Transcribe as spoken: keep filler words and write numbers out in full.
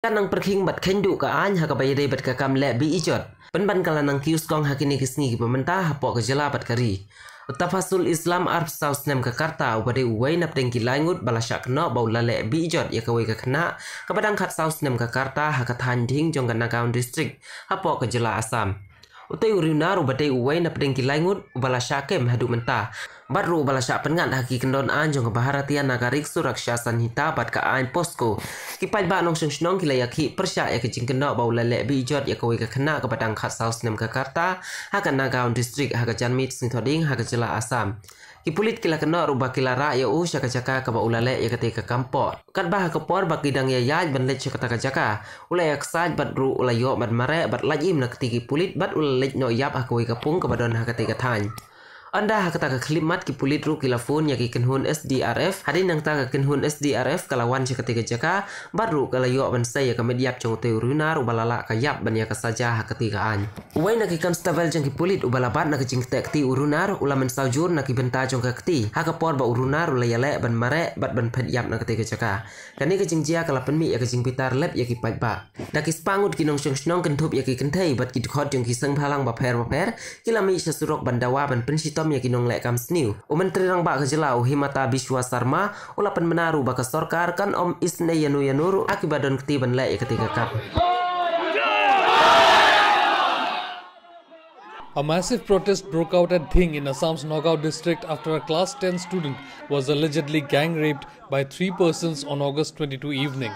Ka nang pyrkhing bad kheiñ duh ka aiñ ha kaba ïadei bad ka kam leh beh ijot. Pynban ka la nang kiew skong ha kine ki sngi kiba mynta hapoh ka jylla bad ka ri. U Tafasul Islam arphew saw snem ka rta uba dei uwei na pdeng ki lai ngut ba la shah kynnoh ba u la leh beh ijot ïa kawei ka khynnah kaba dang khatsaw snem ka rta ha ka thaiñ Dhing jong ka Nagaon District hapoh ka jylla Assam. Utei u riewnar uba dei uwei na pdeng ki lai ngut uba la shah kem haduh mynta bad ruh uba la shah pynngat ha ki kyndon aiñ jong ka Bharatiya Nagarik Suraksha Sanhita bad ka aiñ POCSO. Ki paidbah nongshong shnong ki la ïakhih pyrshah ïa ka jingkynnoh ba u la leh beh ijot ïa kawei ka khynnah kaba dang khatsaw snem ka rta ha ka Nagaon District ha ka janmiet Sngi Thohdieng ha ka jylla Assam. Ki pulit ki la kynnoh ruh ba ki la rah ïa u sha ka jaka kaba u la leh ïa katei ka kam poh. Katba ha ka por ba ki dang ïaid ban leit sha kata ka jaka, u la ïaksaid bad ruh u la ïoh ban mareh bad lait im na kti ki pulit bad u la leit noh ïap ha kawei ka pung kaba don ha katei ka thaiñ. Ynda ha kata ka khyllipmat ki pulit ruh ki la phone ïa ki kynhun S D R F, hadien nangta ka kynhun S D R F ka la wan sha katei ka jaka bad ruh ka la ïoh ban sei ïa ka met ïap jong utei u riewnar uba la lah ka ïap ban ïa ka saja ha katei ka aiñ. Uwei na ki constable jong ki pulit uba la bat na ka jingkteh kti u riewnar u la mynsaw jur na ki bynta jong ka kti ha ka por ba u riewnar u la ïaleh ban mareh bad ban phet ïap na katei ka jaka. Kane ka jingjia ka la pynmih ïa ka jingbitar lep ïa ki paidbah. Da ki spah ngut ki nongshong shnong kynthup ïa ki kynthei bad ki dkhot jong ki seng bhalang bapher bapher ki la mih sha surok ban dawa ban pynshitom ïa ki nongleh kam sniew. U Myntri Rangbah ka jylla u Himanta Biswa Sarma u la pynbna ruh ba ka sorkar kan ym isynei ïano ïano ruh ha kiba don kti ban leh ïa katei ka kam. A massive protest broke out at Dhing in Assam's Nagaon district after a class ten student was allegedly gang raped by three persons on August twenty-two evening.